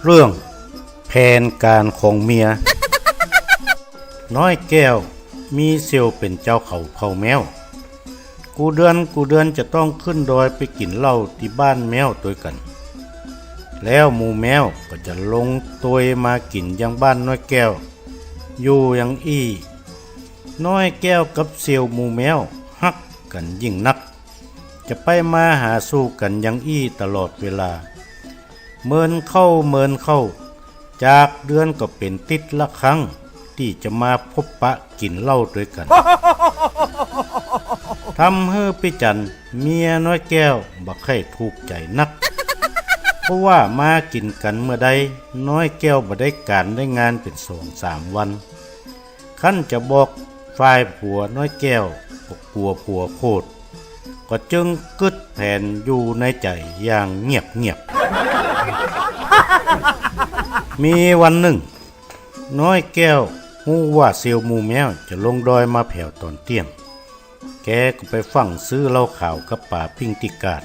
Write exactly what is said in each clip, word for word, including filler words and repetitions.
เรื่องแผนก๋านของเมีย น้อยแก้วมีเสี่ยวเป๋นจาวเขาเผ่าแม้ว กู้เดือนกู้เดือนจะต้องขึ้นดอยไปกิ๋นเหล้าตี้บ้านแม้วตวยกั๋น แล้วหมู่แม้วก็จะลงตวยมากิ๋นยังบ้านน้อยแก้ว อยู่ยังอี้ น้อยแก้วกับเสี่ยวหมู่แม้วฮักกั๋นยิ่งนัก จะไปมาหาสู่กั๋นยังอี้ตลอดเวลา เมินเข้าเมินเข้า จากเดือนก็เป๋นติ๊ดละครั้ง ตี้จะมาพบปะกิ๋นเหล้าตวยกั๋น ทำหื้อปี้จั๋นเมียน้อยแก้วบ่ใค่ถูกใจ๋นัก เพราะว่ามากิ๋นกั๋นเมื่อใด น้อยแก้วบ่ได้ก๋านได้งานเป๋นสองสามวัน คันจะบอกฝ่ายผัวน้อยแก้วก็กั๋วผัวโขด ก็จึงกึ๊ดแผนอยู่ในใจ๋อย่างเงียบๆ มีวันนึ่ง น้อยแก้วฮู้ว่าเสี่ยวหมู่แม้วจะลงดอยมาแผวต๋อนเตี้ยง แกก็ไปฟั่งซื้อเหล้าขาวกับป๋าปิ้งตี้กาด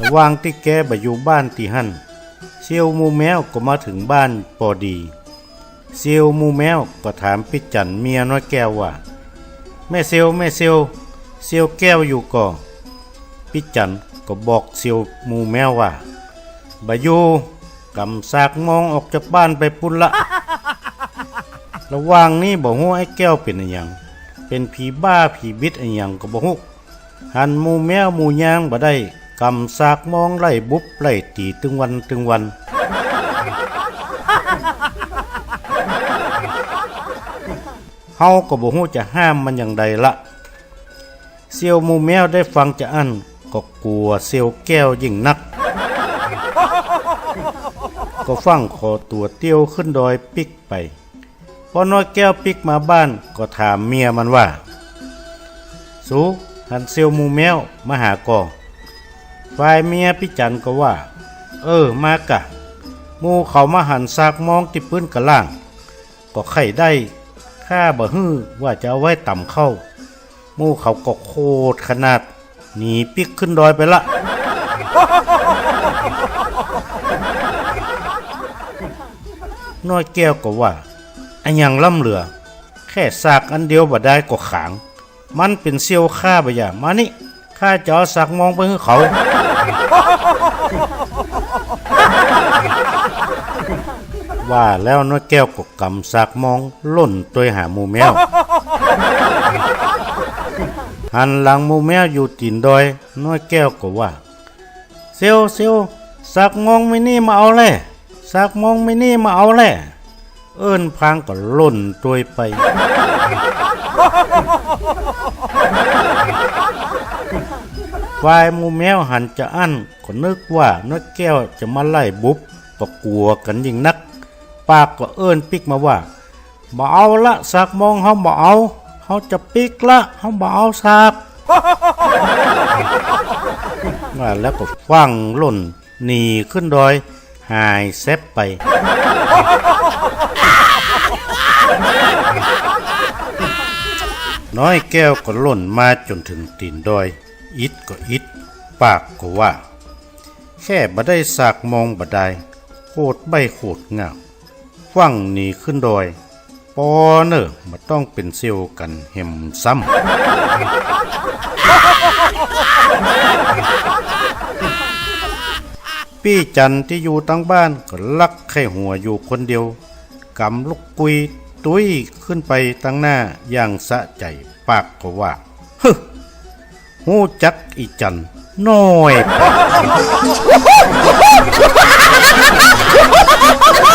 ระหว่างตี้แกบ่อยู่บ้านตี้หั้น เสี่ยวหมู่แม้วก็มาเถิงบ้านปอดี เสี่ยวหมู่แม้วก็ถามปี้จั๋นเมียน้อยแก้วว่า แม่เสี่ยว แม่เสี่ยว เสี่ยวแก้วอยู่ก่อ ปี้จั๋นก็บอกเสี่ยวหมู่แม้วว่า บ่อยู่ ก๋ำสากมองออกจากบ้านไปปู๊นละ ระหว่างนี้บ่ฮู้ไอ้แก้วเป๋นอะหยัง เป๋นผีบ้าผีบิดอะหยังก็บ่ฮู้ หันหมู่แม้วหมู่ยางบ่ได้ ก๋ำสากมองไล่บุบไล่ตี๋ตึงวันตึงวัน เฮาก็บ่ฮู้จะห้ามมันอย่างใดละ เสี่ยวหมู่แม้วได้ฟังจาอั้นก็กั๋วเสี่ยวแก้วยิ่งนัก ก็ฟั่งขอตั๋วเตียวขึ้นดอยปิ๊กไป ปอน้อยแก้วปิ๊กมาบ้านก็ถามเมียมันว่า สูหันเสี่ยวหมู่แม้วมาหาก่อ ฝ่ายเมียปี้จั๋นก็ว่า เออ มากะ หมู่เขามาหันสากมองตี้ปื๊นก๋าล่าง ก็ใค่ได้ ข้าบ่หื้อว่าจะเอาไว้ต๋ำข้าว หมู่เขาก็โขดขนาด หนีปิ๊กขึ้นดอยไปละ น้อยแก้วก็ว่า อะหยังล้ำเหลือ แค่สากอันเดียวบ่ดายก็ขาง มันเป๋นเสี่ยวข้าบ่าหยา มานี่ ข้าจะเอาสากมองไปหื้อเขา ว่าแล้วน้อยแก้วก็ก๋ำสากมองล่นตวยหาหมู่แม้ว หันหลังหมู่แม้วอยู่ตี๋นดอย น้อยแก้วก็ว่า เสี่ยว เสี่ยว สากมองมีนี่มาเอาแล่ สากมองมีนี่มาเอาแล่ เอิ้นพลางก็ล่นตวยไป ฝ่ายหมู่แม้วหันจาอั้นก็นึกว่าน้อยแก้วจะมาไล่บุบ ก็กั๋วกั๋นยิ่งนัก ปากก็เอิ้นปิ๊กมาว่า บ่เอาละ สากมองเฮาบ่เอา เฮาจะปิ๊กละ เฮาบ่เอาสาก ว่าแล้วก็ฟั่งล่น หนีขึ้นดอยหายแซ็บไป น้อยแก้วก็ล่นมาจ๋นเถิงตี๋นดอย อิดก็อิด ปากก็ว่า แค่บ่ได้สากมองบ่ดาย โขดใบ้โขดง่าว ฟั่งหนีขึ้นดอย ปอเน่อ บ่ต้องเป๋นเสี่ยวกั๋นแหมซ้ำ ปี้จั๋นตี้อยู่ตังบ้านก็ลักใค่หัวอยู่คนเดียว ก๋ำลูกกุยตุ๊ยขึ้นไปตังหน้าอย่างสะใจ๋ ปากก็ว่า ฮึ ฮู้จักอี้จั๋นน้อย เ